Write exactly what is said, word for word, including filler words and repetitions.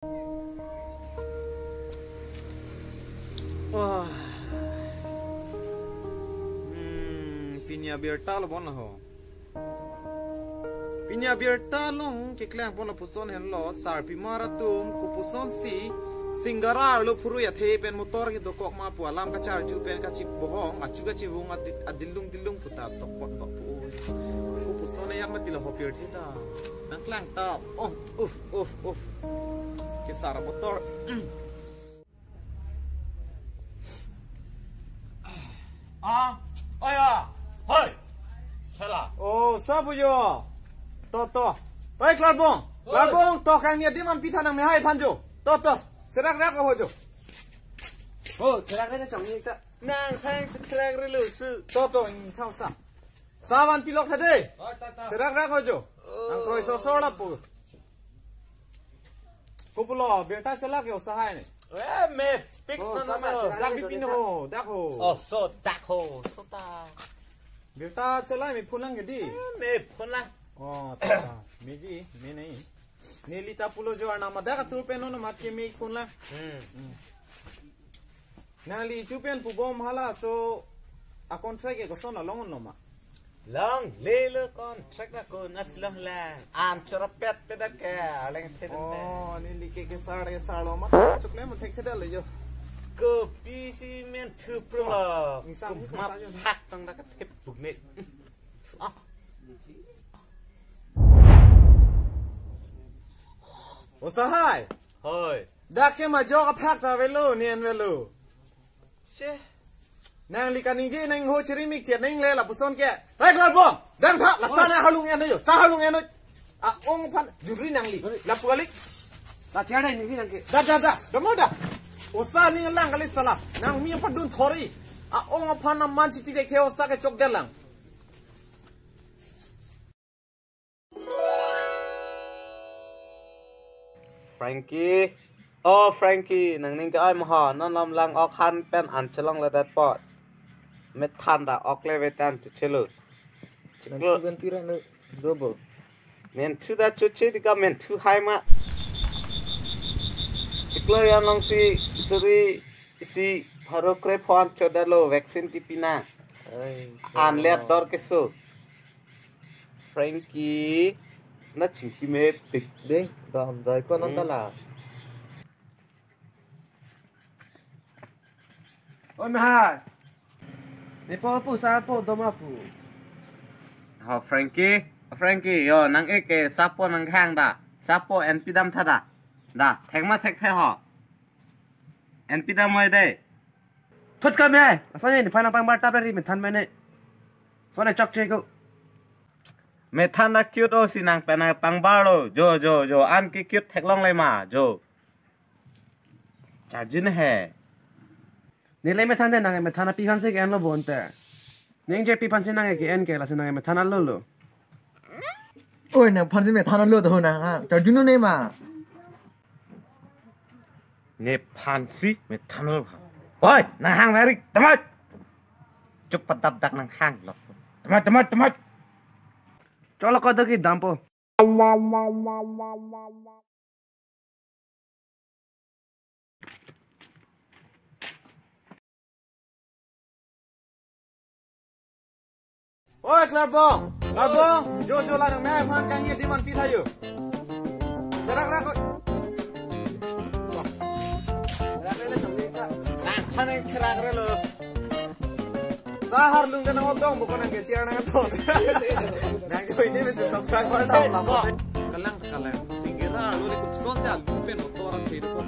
Wah. Hmm, pini abirta lo bon ho. Pini abirta along keklem pon lapuson henlo, sarpimar atum kopusonsi Singara arlo phurui athe pen motor kedokok ma pu alam kacharju pen kachibohong, achu kachivung adi-, adilung dilung puta tokpot bak pu. Kopuson ayan mati lo ho pirthe ta. Nangklang ta. Oh, uf, uf, uf. Kesar motor. Ah, oh ya. Hoi. Chela. Oh, sabu yo. To, to. Oi, Klarbong. Hoi. Klarbong, to kangni adim an pitha nangmehai aphan jo. To, to. Serak rak ho jo. Oh, serak rak chongni ta. Nang khang serak rak lo su. To, to, ingthau sa. Sa van pilok tha dei. Oh, ta, ta. Serak rak ho jo. Oh. Nang kroi sor sor lapu. Kopulo, birta chelak yo sahai ne. Eh, mepik. Oh, non sa non ta non. Dak bipin ho, dak ho. Oh, so dak ho, so ta. Birta chelai me phone lang ke dei. Eh, me phone lang. Oh, ta, ta. Meji, me nahi. Neli ta pulo jo arnam adak atur pen non mat ke me phone lang. Hmm. Hmm. Nangli chu pen pubom halaso a contract ke koson along lo ma? Longle lo, contract na ko nas long lang. An chorapet pe dak ke, aleng te dak ke. Oh, neli ke kesar kesar lo ma. Chokle mo thek theda le jo. Kopisi men thu pro lo. Ingsam ko ni ma kosa jo. Phak tang dak ke thep buk ne. Ah. O sahai. Hoi. Dak ke majok aphak ta avelo, ni an avelo. Che. Nangli kaningje nang ho chiri mik chet nang le lapuson ke. Hei, Klarbong, dang tha, la sa na halung en jo, sa halung en jo. A-ong aphan juri nangli. Lapu alik. La chada ni nang ke. Da, da, da. Da mo da. Osa ning lang kali sala. Nang mi apa dun thori. A-ong aphan na man chipi dekhe osa ke chok dalang. Frankie. Oh, Frankie, nangning ke-oi ma ho, non lam lang ok han pen an chelongledet apot. Methan ta ok le vetan chechelo. Nang chiklo. Chuben pira no dobo. Menthu ta choche dika menthu hai ma. Chiklo yan long si suri si pharo kre phon chodalo vaccine kipina. Ai, an le dor keso. Frankie, na chingki mepik. Ding, dam dai ko non. Hmm. Tala. Oi, mehai. Ne po pu sa po doma pu. Ho, Frankie, Frankie, yo, nang-ik ke sapo nang hang da. Sapo en pidam tha da. Da, thek ma thekthe ho. En pidam oi dei. Thut ka me. Asanya ni phan pangbar tap ri methan mene. Sone chokche ko. Methan na cute o si nang pen nang pangbar lo. Jo, jo, jo. An ke cute theklongle ma. Jo. Charjin he. Neli methan de nang methan api aphan si ke-en lo bonte. Ningje pi aphan si nang ke-en ke lasi nang methan alo lo. Oi, nang aphan si methan alo to nang ha. Charjun ne ma. Nephan si methan lo ha. Oi, nang hang meri, temat. Chuk padap dak nang hang lo. Temat, temat, temat. Cholo ko dogi dampo. Oi, Klarbong, Klarbong, jo jo la nang mehai aphan kangni adim an pitha jo. Serak rak ko. Nang aphan nang serak rak lo. Sa harlung ke nang odong bukan nang ke chair nang aton. Nang jo ini mesti subscribe ko dong lah. Kalang kalang. Singara arlo le kopusonsi alu pen motor an thek ko.